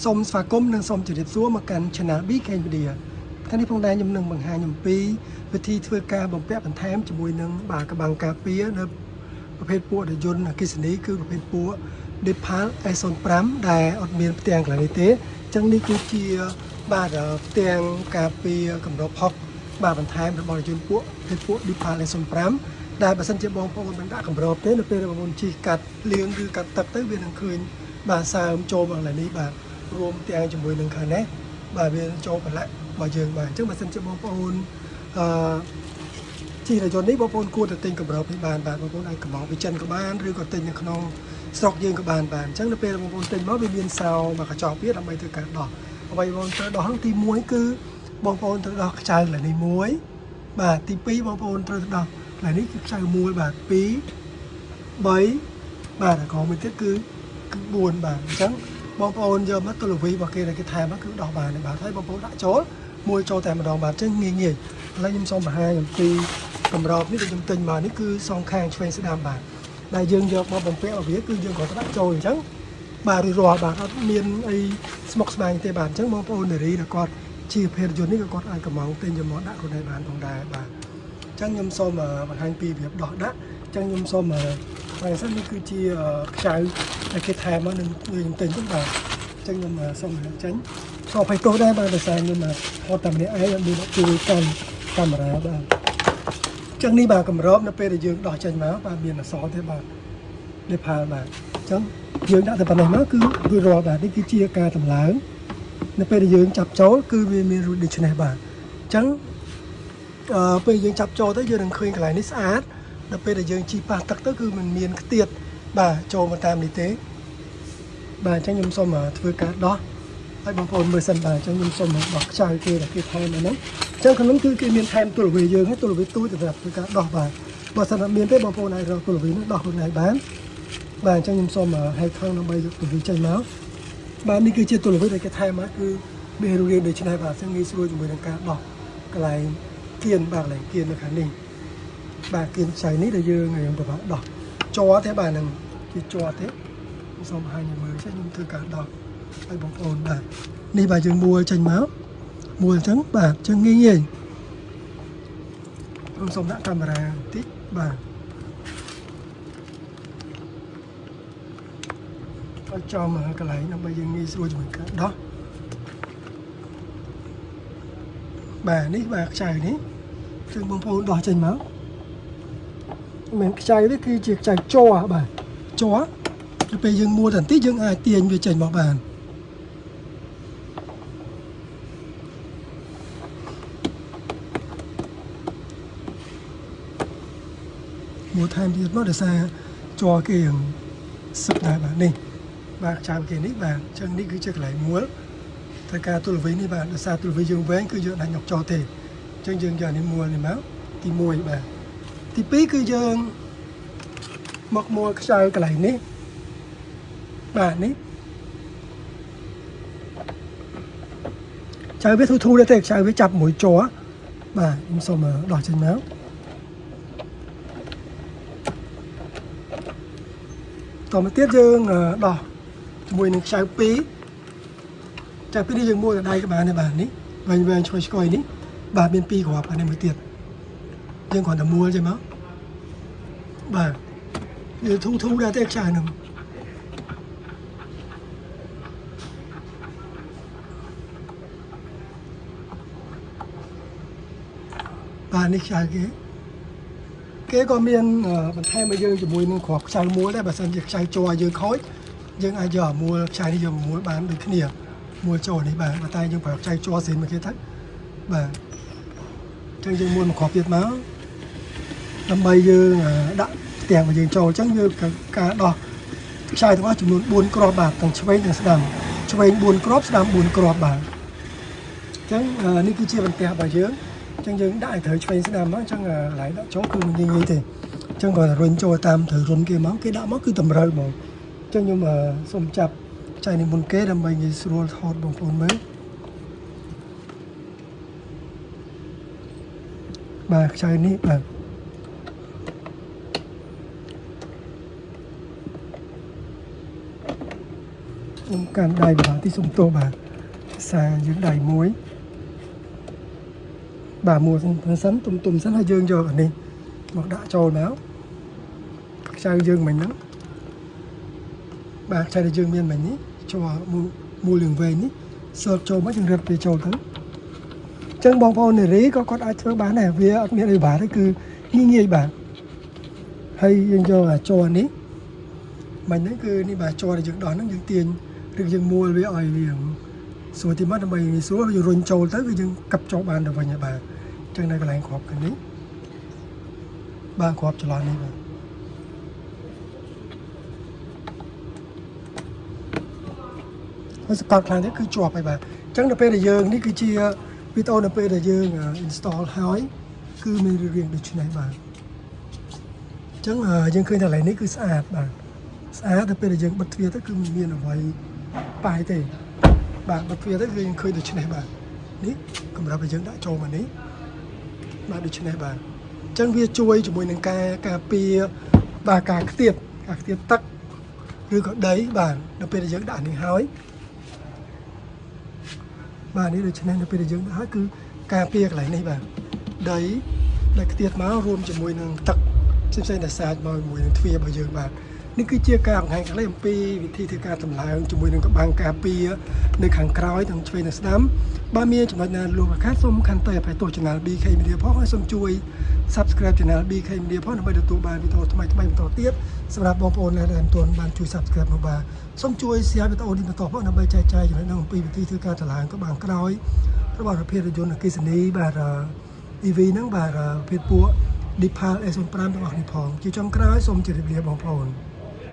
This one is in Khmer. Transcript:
សូមស្វាគមន៍និងសូមជម្រាបសួរមកកាន់ Channel BK Media ថ្ងៃនេះផងដែរខ្ញុំនឹងបង្ហាញអំពីវិធីធ្វើការបំពាក់បន្ថែមជាមួយនឹងបាទកបាំងការពារនៅប្រភេទពួករថយន្តអគ្គិសនីគឺប្រភេទពួក Deepal S05 ដែលអត់មានផ្ទាំងកន្លែងនេះទេអញ្ចឹងនេះគឺជាបាទផ្ទាំងការពារកម្របផុកបាទបន្ថែមរបស់រថយន្តពួកប្រភេទពួក Deepal S05 ដែលបើសិនជាបងប្អូនមិនដាក់កម្របទេនៅពេលដែលបងប្អូនជិះកាត់លៀងឬកាត់ទឹកទៅវានឹងឃើញបាទសើមចូលមកកន្លែងនេះបាទរួមទាំងជាមួយនឹងខាងនេះបាទវាចូលប្រឡាក់របស់យើងបាទអញ្ចឹងបើសិនជាបងប្អូនអឺ ជិះរថយន្តនេះបងប្អូនគួរតែទិញកម្របនេះបានបាទបងប្អូនអាចកម្ងពីចិនក៏បានឬក៏ទិញនៅក្នុងស្រុកយើងក៏បានបាទអញ្ចឹងនៅពេលបងប្អូនទិញមកវាមានសោមកកញ្ចក់វាដើម្បីធ្វើការដោះអ្វីបងប្អូនត្រូវដោះនោះទី1គឺបងប្អូនត្រូវដោះខ្ចៅកន្លែងនេះមួយបាទទី2បងប្អូនត្រូវដោះកន្លែងនេះគឺខ្ចៅមួយបាទ2 3បាទហើយក្រោមមួយទៀតគឺគឺ4បាទអញ្ចឹងបងប្អូនយកមកទូលវីរបស់គេដែលគេថែមមកគឺដោះបានបាទហើយបងប្អូនដាក់ចូលមួយចូលតែម្ដងបាទអញ្ចឹងងាយងាយឥឡូវខ្ញុំសូមបង្ហាញអំពីកម្របនេះដែលខ្ញុំទិញមកនេះគឺសងខាងឆ្វេងស្ដាំបាទដែលយើងយកមកបំពាក់ឲ្យវាគឺយើងគ្រាន់តែដាក់ចូលអញ្ចឹងបាទរួចរាល់បាទអត់មានអីស្មុគស្មាញទេបាទអញ្ចឹងបងប្អូននារីដែលគាត់ជាភេទយន្តនេះក៏គាត់អាចកំងទិញយកមកដាក់ខ្លួនឯងបានផងដែរបាទ អញ្ចឹងខ្ញុំសូមបង្ហាញពីរបៀបដោះដាក់អញ្ចឹងខ្ញុំសូមហើយសិននេះគឺជាខ្ចៅដែលគេថែមមកនឹងខ្ញុំទិញហ្នឹងបាទអញ្ចឹងខ្ញុំសូមចេញសូមអភ័យទោសដែរបាទដោយសារខ្ញុំថតតែម្នាក់ឯងអត់មានអ្នកជួយកាន់កាមេរ៉ាបាទអញ្ចឹងនេះបាទកម្របនៅពេលដែលយើងដោះចេញមកបាទមានអក្សរទេបាទលេផាលបាទអញ្ចឹងយើងដាក់តែប៉ុណ្ណេះមកគឺរួចរាល់បាទនេះគឺជាការតម្លើងនៅពេលដែលយើងចាប់ចូលគឺវាមានរួចដូច្នេះបាទអញ្ចឹង អឺពេលយើងចាប់ចូលទៅយើងនឹងឃើញកន្លែងនេះស្អាតដល់ពេលដែលយើងជីប៉ះទឹកទៅគឺมันមានខ្ទាតបាទចូលមកតាមនេះទេបាទអញ្ចឹងខ្ញុំសូមធ្វើការដោះឲ្យបងប្អូនមើលសិនបាទអញ្ចឹងខ្ញុំសូមដោះខ្ចៅគេដែលគេថែមហ្នឹងអញ្ចឹងក្នុងនោះគឺគេមានថែមទូលវីយើងហើយទូលវីទូចសម្រាប់ធ្វើការដោះបាទបើសិនអត់មានទេបងប្អូនអាចរកទូលវីនោះដោះខ្លួនឯងបានបាទអញ្ចឹងខ្ញុំសូមហែកខឹងដើម្បីយកទូលវីចេញមកបាទនេះគឺជាទូលវីដែលគេថែមមកគឺមានរូបរាងដូចនេះបាទអញ្ចឹងងាយស្រួលជាមួយនឹងការដោះកន្លែងគៀនបាទកន្លែងគៀននៅខាងនេះ បាទគៀនខ្ចីនេះដែលយើងយើងពិបាកដោះជ័រទេបាទនឹងជាជ័រទេខ្ញុំសូមបង្ហាញឲ្យមើលចេះខ្ញុំធ្វើការដោះឲ្យបងប្អូនបាទនេះបាទយើងមួលចេញមកមួលអញ្ចឹងបាទអញ្ចឹងងាយងាយខ្ញុំសូមដាក់កាមេរ៉ាបន្តិចបាទឲ្យចំកន្លែងដើម្បីយើងងាយស្រួលជាមួយការដោះបាទនេះបាទខ្ចៅនេះគឺបងប្អូនដោះចេញមក មិនខ្ចៅទេគឺជាខ្ចៅជ័របាទជ័រទៅពេលយើងមួលតែបន្តិចយើងអាចទាញវាចេញមកបានមួលថែមទៀតមកដោយសារជ័រគេយ៉ាងសឹកដែរបាទនេះបាទខ្ចៅគេនេះបាទអញ្ចឹងនេះគឺជាកន្លែងមួលត្រូវការទូលវីនេះបាទដោយសារទូលវីយើងវែងគឺយើងអាចញុកចោលទេអញ្ចឹងយើងយកអានេះមួលនេះមកទី1បាទទី2គឺយើងមកមួលខ្ចៅកន្លែងនេះបាទនេះ ចៅវាធូធូដែរទេចៅវាចាប់មួយជ័របាទខ្ញុំសូមដោះចេញមកតមកទៀតយើងដោះជាមួយនឹងខ្ចៅ2ចៅ2នេះយើងមួលទៅដៃក៏បានដែរបាទនេះវែងវែងឆ្កយឆ្កយនេះបាទមាន2គ្រាប់អានេះមួយទៀតយើងគ្រាន់តែមួលចេញមកបាទវាធូធូដែរទេខ្ចៅហ្នឹងបាទនេះខ្ចៅគេគេក៏មានបន្ថែមឲ្យយើងជាមួយនឹងគ្រាប់ខ្ចៅមួលដែរបើសិនជាខ្ចៅជ័រយើងខូចយើងអាចយកអាមួលខ្ចៅនេះយកមកមួលបានដូចគ្នាមួលចូលនេះបាទប៉ុន្តែយើងប្រើខ្ចៅជ័រស្រីមកគេទៅបាទអញ្ចឹងយើងមួលមួយគ្រាប់ទៀតមកដើម្បីយើងដាក់ផ្ទាំងរបស់យើងចូលអញ្ចឹងយើងការដោះខ្ចៅទាំងអស់ចំនួន4គ្រាប់បាទទាំងឆ្វេងទាំងស្ដាំឆ្វេង4គ្រាប់ស្ដាំ4គ្រាប់បាទអញ្ចឹងនេះគឺជាបន្ទះរបស់យើងអញ្ចឹងយើងដាក់ឲ្យត្រូវឆ្វេងស្ដាំមកអញ្ចឹងកន្លែងដាក់ចូលគឺមិនងាយងាយទេអញ្ចឹងគាត់រុញចូលតាមត្រូវរុនគេមកគេដាក់មកគឺតម្រូវហ្មងអញ្ចឹងខ្ញុំសូមចាប់ចៃនេះមុនគេដើម្បីងាយស្រួលថតបងប្អូនមើលបាទខ្ចៅនេះបាទខ្ញុំ ខ្ញុំកាន់ដៃបាទទីសុំទោសបាទសាយើងដៃមួយបាទមួយសិនទុំទុំសិនហើយយើងយកអានេះមកដាក់ចូលមកខ្ចៅយើងមិញហ្នឹងបាទខ្ចៅដែលយើងមានមិញនេះចូលមូលមូលលឿងវែងនេះសើតចូលមកយើងរឹតវាចូលទៅអញ្ចឹងបងប្អូននារីក៏គាត់អាចធ្វើបានដែរវាអត់មានអីបាក់ទេគឺងាយងាយបាទហើយយើងយកអាចរនេះមិញហ្នឹងគឺនេះបាទជ័រដែលយើងដោះហ្នឹងយើងទាញឬយើងមួលវាឲ្យវាស្រួលទីមកដើម្បីងាយស្រួលយើងរុញចូលទៅគឺយើងកាប់ចូលបានទៅវិញហើយបាទអញ្ចឹងនៅកន្លែងគ្រាប់ខាងនេះបាទគ្រាប់ចន្លោះនេះបាទ ហើយសកត់ខ្លាំងទៀតគឺជាប់ហើយបាទអញ្ចឹងដល់ពេលដែលយើងនេះគឺជាវីដេអូនៅពេលដែលយើង install ហើយគឺមានរាងដូចនេះបាទអញ្ចឹងយើងឃើញថាកន្លែងនេះគឺស្អាតបាទស្អាតដល់ពេលដែលយើងបិទទ្វារទៅគឺមិនមានអ្វីប៉ាយទេបាទបិទទ្វារទៅគឺយើងឃើញដូចនេះបាទនេះកម្រាប់ឲ្យយើងដាក់ចូលមកនេះបាទដូចនេះបាទអញ្ចឹងវាជួយជាមួយនឹងការការពារបាទការខ្ទាតការខ្ទាតទឹកឬក៏ដីបាទដល់ពេលដែលយើងដាក់នេះហើយ បាទនេះដូច្នេះនៅពេលដែលយើងដាក់ហើយគឺការពារកន្លែងនេះបាទដីដែលខ្ទាតមករួមជាមួយនឹងទឹកផ្សេងៗដែលសាចមកជាមួយនឹងទ្វាររបស់យើងបាទនេះគឺជាការបង្ហាញខ្លីអំពីវិធីធ្វើការតម្លើងជាមួយនឹងកបាំងការពារនៅខាងក្រោយទាំងឆ្វេងនិងស្ដាំបើមានចំណុចណាលោកខាតសូមខន្តីអភ័យទោស Channel BK Media ផងហើយសូមជួយ Subscribe Channel BK Media ផងដើម្បីទទួលបានវីដេអូថ្មីៗបន្តទៀតសម្រាប់បងប្អូនដែលមិនទាន់បានជួយ Subscribe មកបាទសូមជួយ share វីដេអូនេះបន្តផងដើម្បីចែកចាយចំណេះដឹងអំពីវិធីធ្វើការតម្លើងកបាំងក្រោយរបស់ប្រភេទរថយន្តអគ្គិសនីបាទ EV ហ្នឹងបាទប្រភេទពួក Deepal S05 ទាំងអស់នេះផងជាចុងក្រោយសូមជម្រាបលាបងប្អូន។